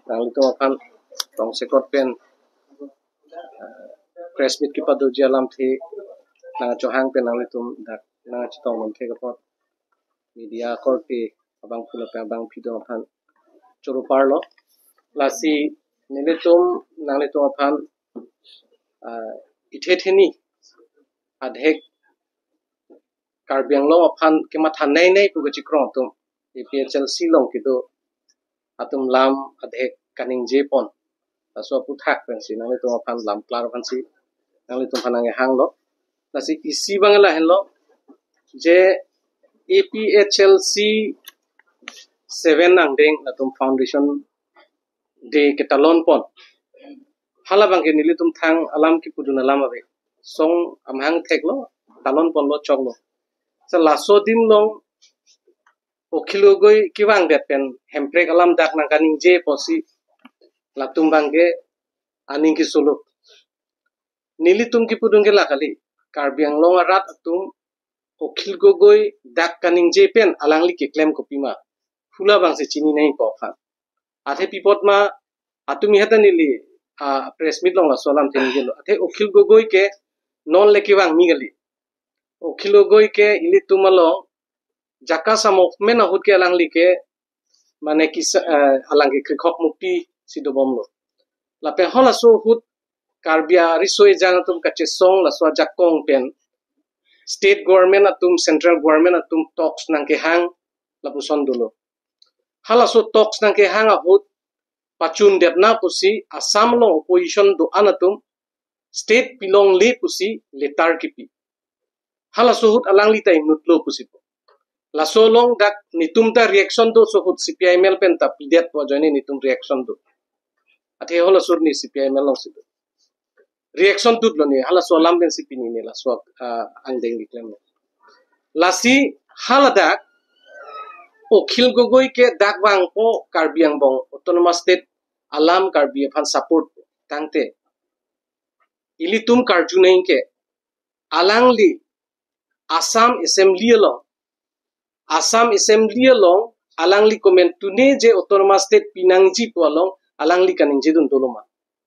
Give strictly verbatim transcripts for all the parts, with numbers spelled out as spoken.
nanglitum aphan tongsekot pen, ah, press meet kepadoji alamthe nangchohang pen nanglitum dak nangchetong lamthe kapot media korte abangphu lapen abangphi atum aphan choro parlo. Lasi nelitum nanglitum aphan, ah, ithe theni adhek Karbi Anglong aphan kematha nei nei pu kachekroi atum A P H L C along kedo atum lam adhek kaningje pon. Laso aphuthak pensi nanglitum aphan lam klar aphansi nanglitum aphan nanghanglo. Lasi isi abang lahenlo je A P H L C seven angdeng latum foundation day ketalon pon. Hala abangke nelitum thang alam kepudun alam ave. Song amahang theklo, talon ponlo choklo. Sa laso adim along Akhil Gogoi kevangdet pen Hemprek alam dak nangkaningje pusi latum abangke aning kesoluk. Nelitum kepudun ke la kali. Karbi Anglong arat atum Akhil Gogoi dak kaningje pen alangli keklem kopima, hala abangsi chini nangpo aphan. Athe pi apot ma atum ihat neli, ah, press meet along laso alamthe ningjelo. Athe Akhil Gogoi ke non le kevang mi kali. Akhil Gogoi ke ilitum along JACAS a-movement ahut ke alangli ke mane kisa, eh, alangli ke krikhok mukti si dobomlo. Lapen halaso ahut Karbi ariso ejang atum kachesong laso ajakong pen state government atum, central government atum talks nangkehang lapuson dolo. Halaso talks nangkehang ahut pachundet na pusi Assam along opposition do-an atum state pilongle pusi letter kepi. Halaso ahut alangli ta inutlo pusi pu. Laso along dak netum ta reaction do, laso ahut C P I M L pen ta pidet pu ajoine netum reaction do. Athe halaso ahut ne C P I M L alongsi do. Reaction dotlo ne, halaso alam pensi pini ne laso, ah, angdeng keklemlo. Lasi haladak Akhil Gogoi ke dak vangpo Karbi angbong Autonomous State alam Karbi aphan support tangte ilitum karju nangji ke alangli Assam Assembly along, Assam Assembly along alangli komantu ne je Autonomous State pinangji pu along alangli kaningjedun dolo ma.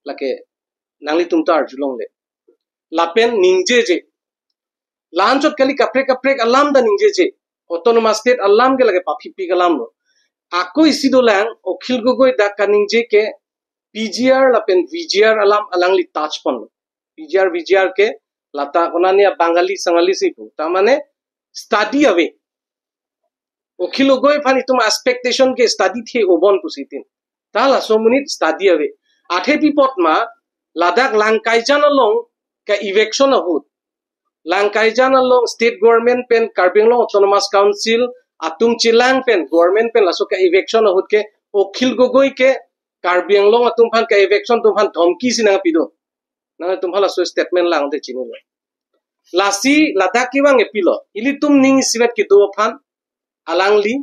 Lake nanglitum ta arjulongle. Lapen ningjeje. La-anchot kali, kaprek kaprek alam ta ningjeje. Autonomous State alam ke lake paphipik alamlo. Ako isi dolang, Akhil Gogoi dak kaningje ke P G R lapen V G R alam alangli touch ponlo. P G R, V G R ke lata konani a Bangali Sangali si pu. Ta mane study ave. Akhil Gogoi aphan itum expectation ke study the obon pusi tin. Ta laso amonit study ave. Athe pi apot ma ladak Langkaijan along ka eviction ahut, Langkaijan along state government pen Karbi Anglong Autonomous Council atum chelang pen government pen laso ka eviction ahut ke Akhil Gogoi ke Karbi Anglong atum aphan ka eviction atum aphan dhomki si nangpidun. Nangtum halaso statement lang te chinilo. Lasi ladak kevang e pilo. Ilitum ning isivet kedo aphan alangli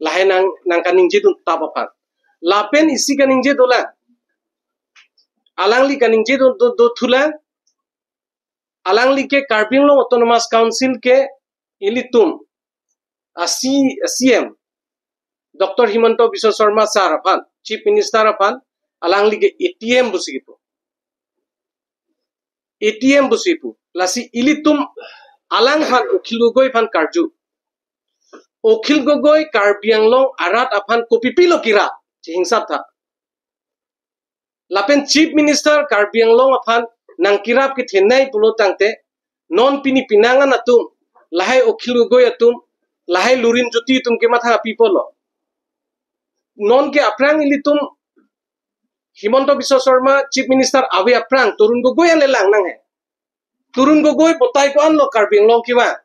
lahai nang, nangkaningjedun tap aphan. Lapen isi kaningje dolang. Alangli kaningjedun do, do thulang. Alangli ke Karbi Anglong Autonomous Council ke ilitum a C, a C M Doctor Himanta Biswa Sarma sir aphan, Chief Minister aphan alangli ke A T M pusi kipu. A T M pusi pu. Lasi ilitum alangphan Akhil Gogoi aphan karju. Akhil Gogoi Karbi Anglong arat aphan kopi pilo kirap, chihingsap tha. Lapen Chief Minister Karbi Anglong aphan nangkirap kethenei pulo tangte, non pini penang an atum, lahai Akhil Gogoi atum, lahai Lurinjyoti atum kematha api pulo. Non ke aphrang ilitum Himanta Biswa Sarma Chief Minister ave aphrang Tarun Gogoi an le lang nanghe. Tarun Gogoi batai ko-anlo Karbi Anglong kevang.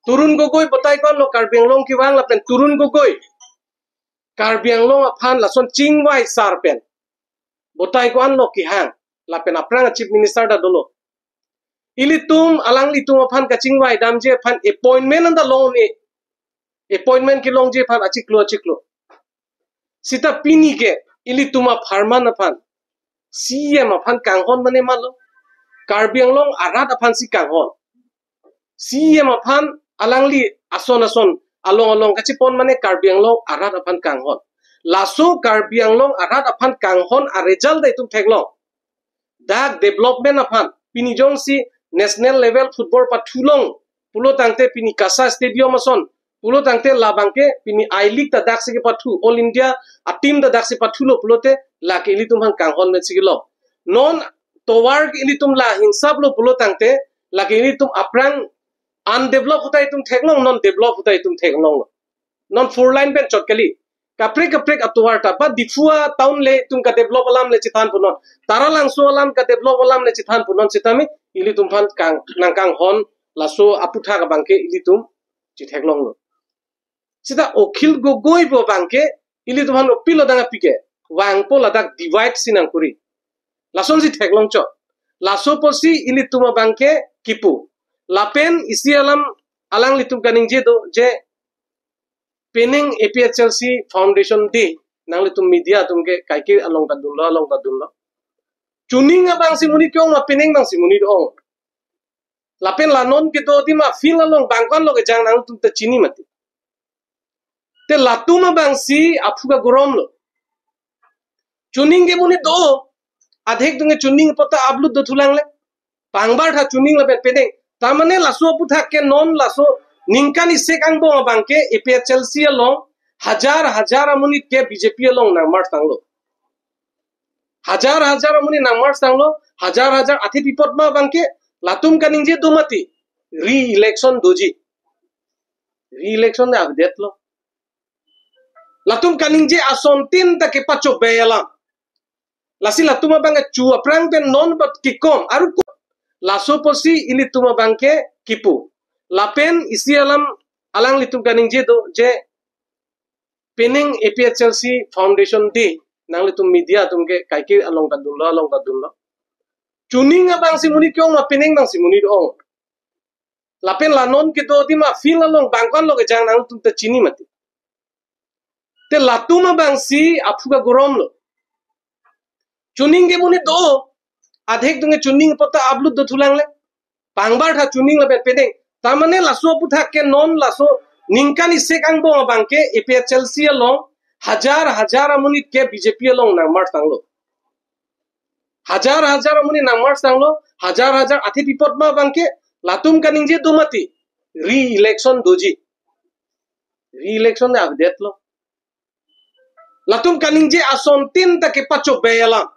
Tarun Gogoi batai ko-anlo Karbi Anglong kevang lapen Tarun Gogoi Karbi Anglong aphan lason chingvai sar pen batai ko-anlo kehang lapen aphrang Chief Minister ta dolo. Ilitum alanglitum aphan kachingvai damji aphan appointment anta long ne. Appointment kelongji aphan achiklo achiklo. Sita pini ke ilitum apharman aphan C E M aphan kanghon mane malo. Karbi Anglong arat aphan si kanghon. C E M aphan alangli ason ason along along kachepon mane Karbi Anglong arat aphan kanghon. Laso Karbi Anglong arat aphan kanghon a-result ta itum theklong. Dak development aphan pini jongsi national level football pathulong pulo tangte, pini KASA Stadium ason pulo tangte, labangke pini I-League ta daksi kepathu, All India a-team ta daksi pathulo pulote, lake ilitum aphan kanghon pensi kelong. Non tovar ke ilitum la hinsap lo pulo tangte, lake ilitum aphrang undeveloped pu ta itum theklong, non developed pu ta itum theklonglo. Non four lane pen chot kali. Kaprek kaprek atovar ta, ba Diphu atown le itum kadevelop alam le chethan punon, Taralangso alam kadevelop alam le chethan punon, sitame ilitum aphan kang, nangkanghon laso aputhak abangke ilitum chetheklonglo. Sita Akhil Gogoi pu abangke ilitum aphan opilo dang apike, vangpo ladak divide si nangkuri. Lasonsi theklongchot. Laso apotsi ilitum abangke kipu. Lapen isi alam alanglitum kaningje do je, penang APHLC Foundation Day, nanglitum media atum ke kaike along ta dunlo, along ta dunlo. Chuning abangsi monit ke-ong ma penang abangsi monit ong? Lapen la non kedo adim a-field along bang ko-an lo kejang nangtum ta chini mati. Te latum abangsi aphu kagorom lo. Chuning ke monit do, adhek atum ke chuning apot ta upload dothulang le. Pangbar tha chuning lapen penang. Tamane laso aputhak ke non laso ningkan isi angbong abangke APHLC along hajar hajar amonit ke BJP along nang-merge tanglo. Hajar hajar amonit nang-merge tanglo, hajar hajar, athe pi apot ma abangke, latum kaningje do mati, re-election doji. Re-election ta avedetlo. Latum kaningje asontin ta kepachobei alam. Lasi latum abang chu aphrang pen non bat kikom, aru ko. Laso apotsi ilitum abangke kipu. Lapen isi alam alanglitum kaningje do je, penang APHLC Foundation Day, nanglitum media atum ke kaike along ta dunlo, along ta dunlo. Chuning abangsi monit ke-ong ma penang abangsi monit ong? Lapen la non kedo adim a-field along bang ko-an lo kejang nangtum ta chini mati. Te latum abangsi aphu kagorom lo. Chuning ke monit do, adhek atum ke chuning apot ta upload dothulang le. Pangbar tha chuning lapen penang. Tamane laso aputhak ke non laso ningkan isi angbong abangke APHLC along hajar hajar amonit ke BJP along nang-merge tanglo. Hajar hajar amonit nang-merge tanglo, hajar hajar, athe pi apot ma abangke, latum kaningje do mati, re-election doji. Re-election ta avedetlo. Latum kaningje asontin ta kepachobei alam.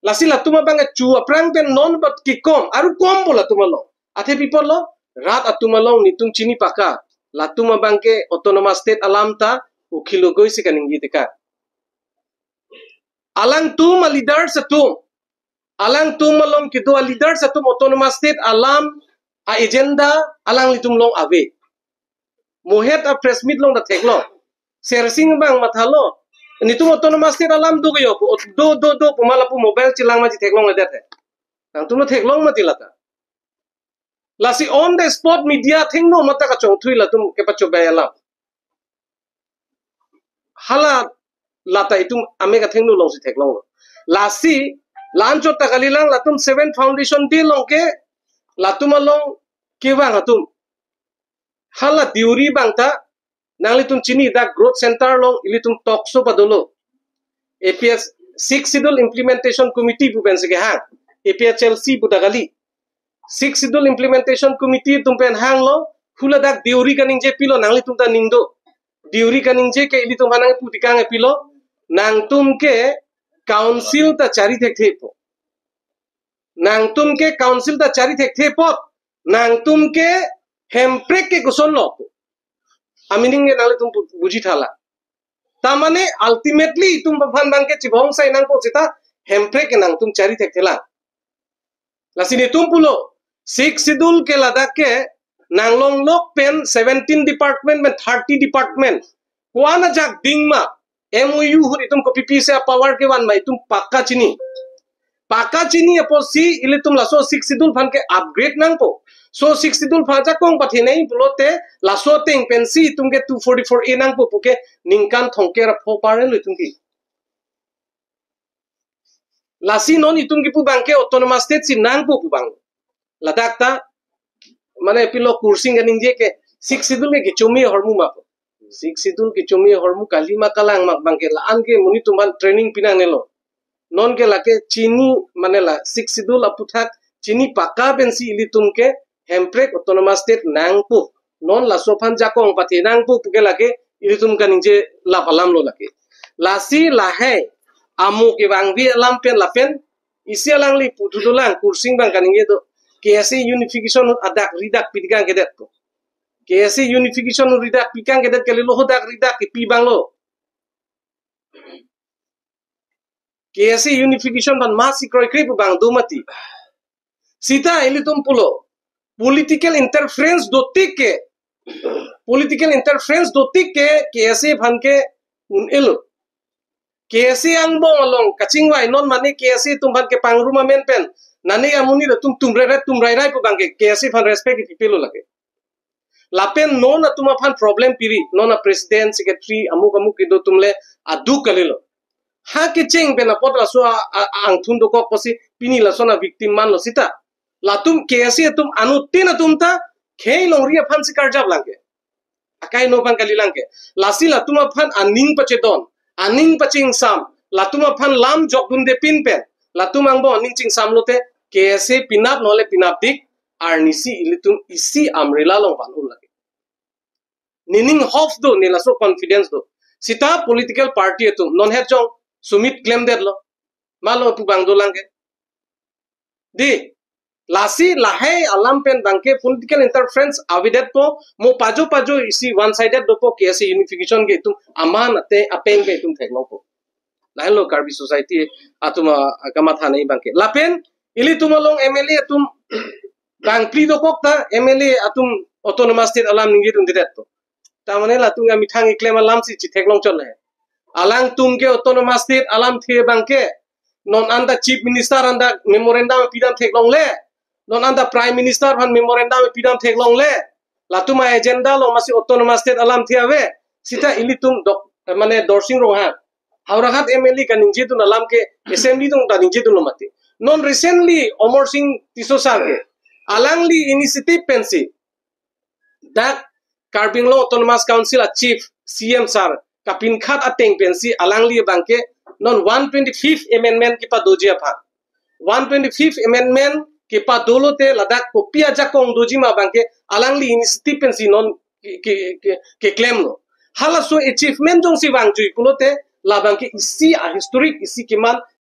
Lasi latum abang chu aphrang pen non bat kikom, aru kompo latum along. Athe pi apot lo, rat atum along netum chini paka. Latum abangke Autonomous State alam ta Akhil Gogoi si kaningje teka. Alangtum a-leaders atum, alangtum along kedo a-leaders atum Autonomous State alam a-agenda alanglitum along ave. Mohet a-press meet along ta theklong. Sersing abang mathalo, netum Autonomous State alam do kayo, do, do, do pu ma lapu mobile chelang ma chetheklong ledet he. Nangtum lo theklong mati lata. Lasi on the spot media athengno mata kachongthui latum kepachobei alam. Hala lata itum amek athengno alongsi theklonglo. Lasi la-anchot ta kalilang, latum seven Foundation Day along ke latum along kevang atum, hala Deuri abang ta nanglitum chini, dak Growth Center along ilitum talk show padolo. APS Sixth Schedule Implementation Committee pu pensi kehang, APHLC pu ta kali. Sixth Schedule Implementation Committee atum pen hanglo, hula dak Deuri kaningje pilo, nanglitum ta ning do. Deuri kaningje ke ilitum aphan nangpu tikang pilo, nangtum ke council ta chari thekthepo. Nangtum ke council ta chari thekthepo. Nangtum ke hemprek ke koson lo. A-meaning ke nanglitum bu-, buji thala. Tamane ultimately itum aphan abangke chibong sai nangpo sita hemprek ke nangtum chari thekthelang. Lasi netum pulo, Sixth Schedule ke ladak ke nanglonglok pen seventeen department pen thirty department ko-an ajak ding ma, MoU ahut itum kopi pisi a-power kevan ma itum paka chini. Paka chini apotsi ilitum laso Sixth Schedule aphan ke upgrade nangpo. So Sixth Schedule aphan ajakong pathenei pulote laso ateng pensi itum ke two forty-four A nangpo pu ke ningkan thomkep ra pho parlo itum ke. Lasi non itum kipu abangke Autonomous State si nangpo pu abang. Ladak ta, mane pilo Kursing kaningje ke Sixth Schedule ke kichumi hormu ma pu. Sixth Schedule kechome ahormu kali ma kalang ma abangke la-an ke monit atum aphan training pinangnelo. Non ke lake chini mane la Sixth Schedule aputhak chini paka pensi ilitum ke Hemprek Autonomous State nangpo. Non laso aphan jakong pathe nangpo puke lake ilitum kaningje lap alam lo lake. Lasi lahai amo kevangve alam pen lapen isi alangli puthu dolang Kursing abang kaningje do. K S A unification adak ridak pidikang kedet ko. K S A unification ridak pikang kedet kali lo, hadak ridak kipi abang lo. K S A unification aphan masi kroikre pu abang do mati. Sita ilitum pulo political interference dotik ke, political interference dotik ke K S A aphan ke un-elo. K S A angbong along kachingvai non mane K S A atum aphan kepangrum amen pen nane amonit atum tumrere tumrairai pu abangke K S A aphan respect kipipelo lake. Lapen non atum aphan problem piri, non a president, secretary, amuk amuk kedo atum le aduk kalilo. Ha kecheng pen apot laso a, a, a angthun dokok pusi pini lason a victim manlo sita. Latum K S A atum anuttin atum ta khei longri aphan si karjap lang ke. Akai no aphan kali lang ke. Lasi latum aphan aning pachedon, aning pachingsam, latum aphan lam jokdunde pin pen latum angbong aning chingsam lote K S A pinap nole pinapdik arnisi ilitum isi umbrella along van-un lake. Nening hope do, ne laso confidence do. Sita political party atum non het jong Sumit klemdetlo. Malo pu abang dolang ke. Di, lasi lahai alam pen abangke political interference avedetpo, mo pajo pajo isi one sided dopo K S A unification ke itum aman ate apeng ke itum theklongpo. Lahenlo Karbi society atum a, a kamatha nai abangke. Lapen ilitum along M L A atum bangphli dokok ta M L A atum autonomous state alam ningjidundedetpo. Tamane latum amethang keklem alam si chitheklong chot le. Alangtum ke autonomous state alamthe abangke non anta chief minister anta memorandum pidam theklongle, non anta prime minister aphan memorandum pidam theklongle. Latum a agenda along masi autonomous state alamthe ave. Sita ilitum dok, eh, mane Dorsing Ronghang, Howraghat M L A kaningjidun alam ke assembly along ta ningjidunlo mati. Non recently Amarsing Tisso sir ke alangli initiative pensi dak Karbi Anglong Autonomous Council a chief C M sir kapinkhat ateng pensi alangli abangke non one twenty-fifth amendment kepadoji aphan, one twenty-fifth amendment kepadolo te ladak kopi ajakong doji ma abangke alangli initiative pensi non ke, ke, ke, keklemlo. Halaso achievement jongsi vangjui pulote labangke isi a historic, isi keman